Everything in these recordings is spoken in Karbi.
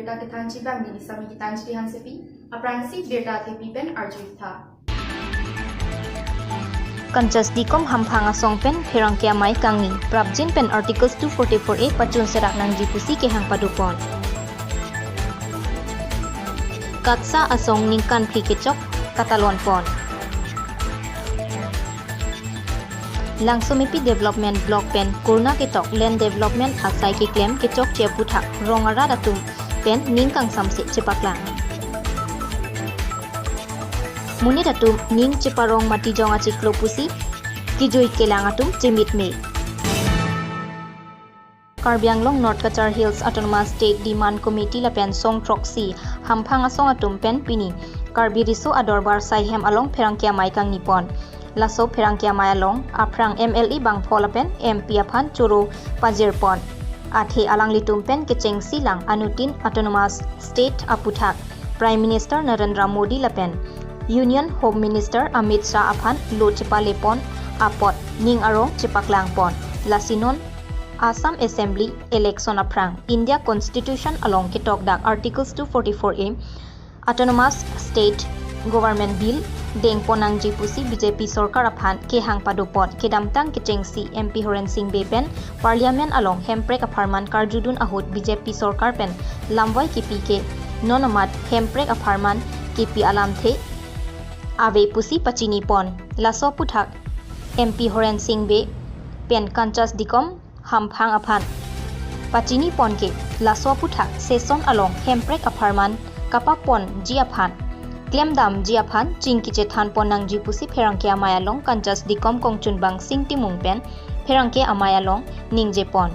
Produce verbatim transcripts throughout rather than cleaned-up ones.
Birta kethanji abang neli Sami Gitanjali Hansepi, aphrangsi birta thepi pen arju-ik tha. Kanchas Dikom Hamphang Asong pen Pherangke Amei kangni, prapjin pen Articles two forty-four A pachun serak nangji pusi kehang padopon. KATSA asong ningkan phli kechok katalonpon. Langsomepi Development Block pen kurna ketok land development asai keklem kechokche aputhak rong arat atum pen ning kangsamse chepaklang. Monit atum ning cheparong matijong achiklo pusi kijui kelang atum chemitme. Karbi Anglong North Cachar Hills Autonomous State Demand Committee lapen song throksi Hamphang Asong atum pen pini Karbi Riso Adorbar Saihem along Pherangke Amei kangnipon. Laso Pherangke Amei along aphrang M L A bangpho lapen M P aphan choro pajirpon. Athe alanglitum pen kechengsi lang anuttin Autonomous State aputhak Prime Minister Narendra Modi lapen Union Home Minister Amit Shah aphan lo chepalepon apot ning arong chepaklangpon. Lasi non Assam Assembly election aphrang India Constitution along ketokdak Articles two forty-four A Autonomous State Government Bill dengpon nangji pusi B J P sorkar aphan kehang padopon. Kedamtang kechengsi M P Horen Sing Bey pen Parliament along Hemprek apharman karjudun ahut B J P sorkar pen lamvai kipi ke non amat Hemprek apharman kipi alamthe ave pusi pachinipon. Laso aputhak M P Horen Sing Bey pen Kanchas Dikom Hamphang aphan pachinipon ke laso aputhak session along Hemprek apharman kapaponji aphan, klemdamji aphan chingki chethanpon nangji pusi Pherangke Amei along Kanchas Dikom Kongchunbang Sing Timung pen Pherangke Amei along ningjepon.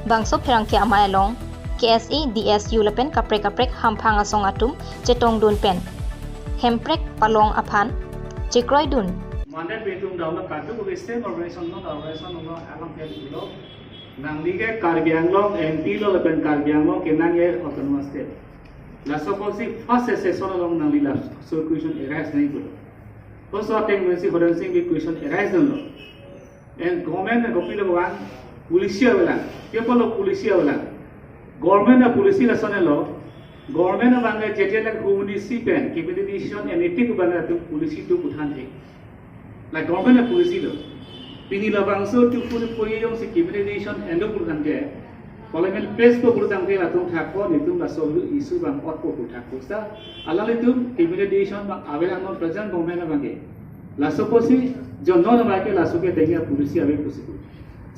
Bangso Pherangke Amei along K S A D S U lapen kaprek kaprek Hamphang Asong atum chetongdun pen Hemprek palong aphan chekroidun. Mandate betum down the katu ke same organization, not organization, not alam ke lo. Nangli ke Karbi Anglong M P lo lapen Karbi Anglong ke nang ke Autonomous State. Laso apotsi first session along nangli laso question arise nangji pulo. Laso ateng pensi Horen Sing Bey question arise dunlo. And government na kopilo vang policy avelang. Kepalo policy avelang. Government na policy lason lo. Government abang ke J T L and community si pen, community decision and ethic abang ke atum policy do puthan he. La government na policy lo. Pini labangso tu puri puri jongsi community decision and do puthan ke. Parliament pass po puthan ke latum thakpo, netum laso issue abang ot po puthak pusa. Alanglitum community decision abang avelang non present government abang ke. Laso apotsi, jono na ke laso ke dengya policy ave pusi pu.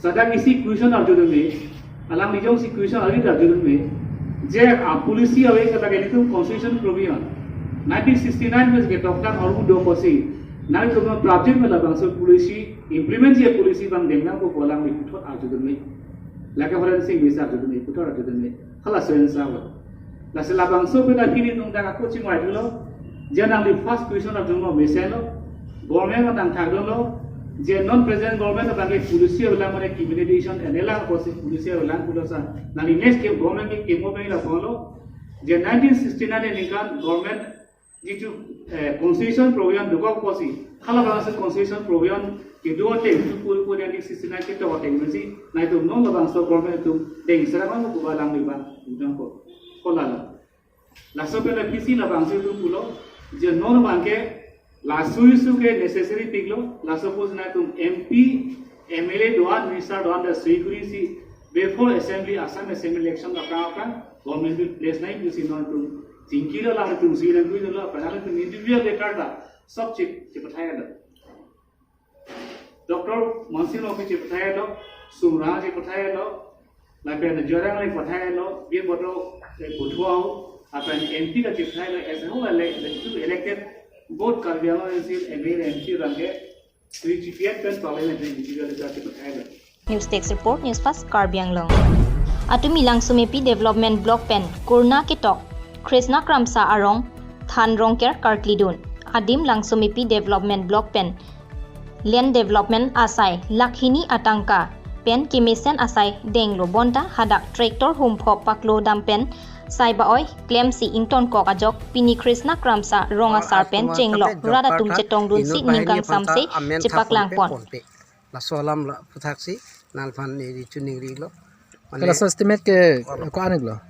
Ladak isi question arjudunme, alangli jongsi question arjudunme, je a policy ave kata ke netum constitution provision. Nineteen sixty-nine pen ketokdam aru do apotsi, nangtum prapjin pen labangso policy, implement ji policy abang dengnang ko alangli puthot arjudunme. Lake Horen Sing Bey si arjudunme, puthot arjudunme. Hala soen sa ava. Lasi labangso pen aphi netum dak ako chingvai thulo. Je nangli first question arjulo, mesenlo. Government nangthakdunlo. Je non present government abang ke policy avelang mane community decision and elang apotsi policy avelang pulo sa. Nangli next ke government ke kemo pen lapulo. Je nineteen sixty-nine aningkan government jitu, eh, constitution provision dokok apotsi, hala bangso constitution provision kedo ateng tu puri puri nineteen sixty-nine ketok ateng pensi, nangtum non labangso government atum deng serak ma kuba lang liba, udang ko, kolala. Laso pen aphi si labangso atum pulo, je non abang ke laso issue ke necessary piklo, laso apotsi nangtum M P, M L A do-an, minister do-an ta sui kuri si, before assembly, Assam assembly election aphrang aphrang, government bill place nangji pusi nangtum chingkilo, alangtum si nangtum lo, aphrang alangtum individual letter ta sob chip, chipathailo. Doctor Mansing Rongpi chipathailo, Sumra chipathailo, lapen Jorang le pathailo, Bie Bodo, eh, Puthua, lapen M P ta chipathailo, as a whole ele-, ele-, elected, both Karbi Anglong N C L, M A, M C abang ke, three G P F pen parliament pen individual letter chipathailo. News Desk Report, News Fast, Karbi Anglong. Atumi Langsomepi Development Block pen kurna ketok Krishna Kramsa arong than rongker karklidun. Adim Langsomepi Development Block pen land development asai lakh hini atangka pen kemesen asai denglo bonta hadak tractor humphop paklo dam pen sai ba-oi klemsi ingtonkok ajok pini Krishna Kramsa rong asar pen chenglok rat atum chetongdunsi ning kangsamse chepaklangpon. Laso alam la puthaksi nangphan neli chuning rilo. Mane laso estimate ke ko-an iklo?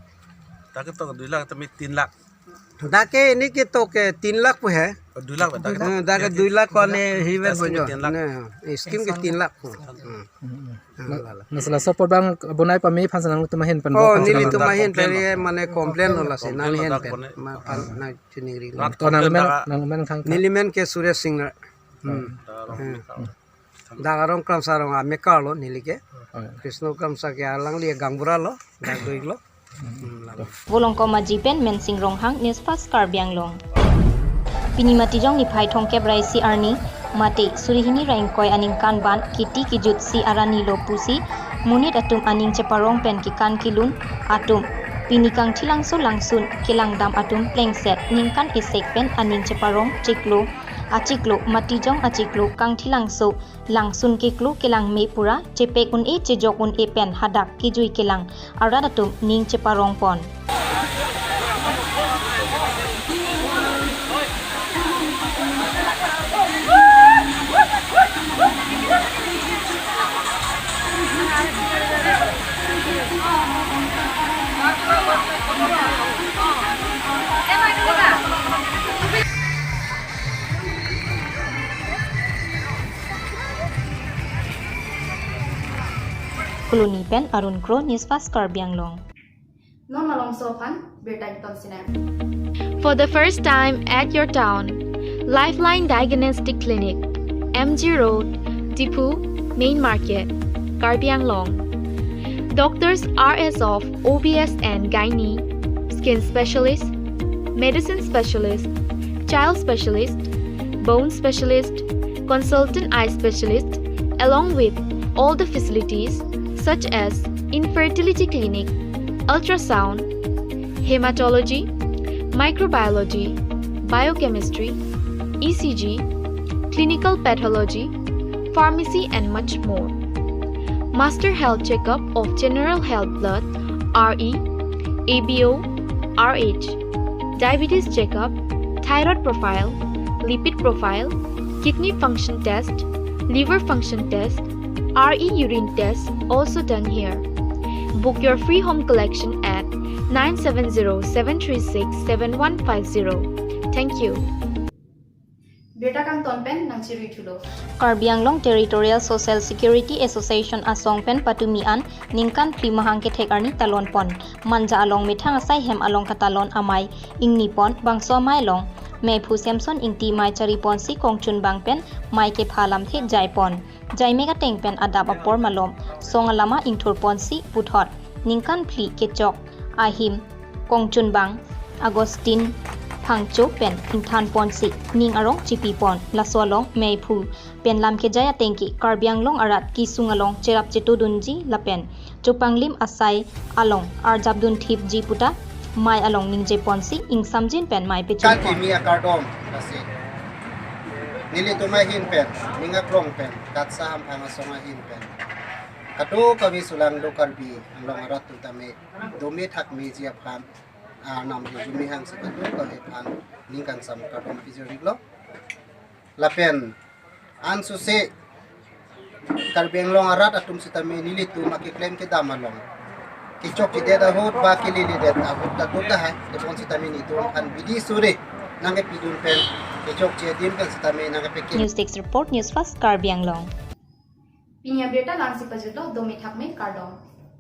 Dak ketok dui lakh tame tin lakh. Dak ke ini ketok ke tin lakh pu hai. Oh, dui lakh ba, dak ketok. Eh, dak ke dui lakh ko ne hi ba. Scheme ke bojo. Tin lakh. Ne, scheme ke tin lakh pu. Hmm. Hmm, la, la. Nasi laso apor bang bonai pame aphan si nangtum ahin pen. Oh, bok nelitum ahin pen mane complain lo lasi, nang ahin pen. Ma aphan nangchiningri lo. Rat ko nang complain men, dak nang men khang. Neli men ke Suresh Singnar. Hmm. Dak arong Kramsa arong amekar lo neli ke. Oh, ya. Krishna Kramsa ke alangli gaonbura lo, dak do-ik lo. Hmm, lalo. Volongkom Aji pen Mensing Ronghang, News Fast Karbi Anglong. Pini Matijong niphai thomkep ra isi arni, mate suri hini ra ingkoi aningkan ban kiti kijut si arni lo pusi, monit atum aning cheparong pen kekan kelun atum, pini Kangthilangso Langsun kelangdam atum plengset ningkan esek pen aning cheparong chiklo, achiklo, Matijong achiklo, Kangthilangso Langsun keklo kelang me pura, chepek un-e chejok un-e pen hadak kejui kelang arat atum ning cheparong pon. Kolonie pen Arun Kro, News Fast Karbi Anglong. Non malomso aphan birta ington sinem. For the first time at your town, Lifeline Diagnostic Clinic, M G Road, Diphu, Main Market, Karbi Anglong. Doctors are as of O B S and Gynae, Skin Specialist, Medicine Specialist, Child Specialist, Bone Specialist, Consultant Eye Specialist, along with all the facilities such as Infertility Clinic, Ultrasound, Hematology, Microbiology, Biochemistry, E C G, Clinical Pathology, Pharmacy and much more. Master health checkup of general health blood, R E, A B O, R H, diabetes checkup, thyroid profile, lipid profile, kidney function test, liver function test, R E urine test also done here. Book your free home collection at nine seven zero seven three six seven one five zero. Thank you. Birta kangton pen nangchirui thulo. Karbi Anglong Territorial Social Security Association asong pen patumi an ningkan phli mahang kethek arni talon pon. Manja along methang asai hem along katalon amei ingni pon, bangso amei along meiphu Samson Ingti mei chari ponsi kongchunbang pen mei kepha lamthe jai pon. Jaimek ateng pen adap apor malom song alama ingthur ponsi puthot ningkan phli kechok ahim kongchunbang Augustine Phangcho pen ingthan ponsi ning arong chipi pon. Laso along meiphu pen lam kejai ateng ke Karbi Anglong arat kesung along cherap chetudunji lapen chopanglim asai along arjapdun thipji puta mei along ningje ponsi ingsamjin pen mei pechun pon. Kan kimi akardom lasi. Nelitum ahin pen, ning akrong pen, Katsa Hamphang asong ahin pen, kadokave sulang do Karbi Anglong arat atum tame dome thakmeji aphan, ah, nam dumi hangsi kadokave aphan ning kangsam kardom pajirlo. Lapen ansose Karbi Anglong arat atum sitame nelitum akeklem kedam along kechokchedet ahut ba keleledet ahut ta do tahai, tebon sitame nelitum aphan bidi suri nangkepidun pen, kechokche adim pen sitame nangkepekin. News Desk Report, News Fast Karbi Anglong. Pini abirta la-ansi pajutlo, dome thakme, kardom.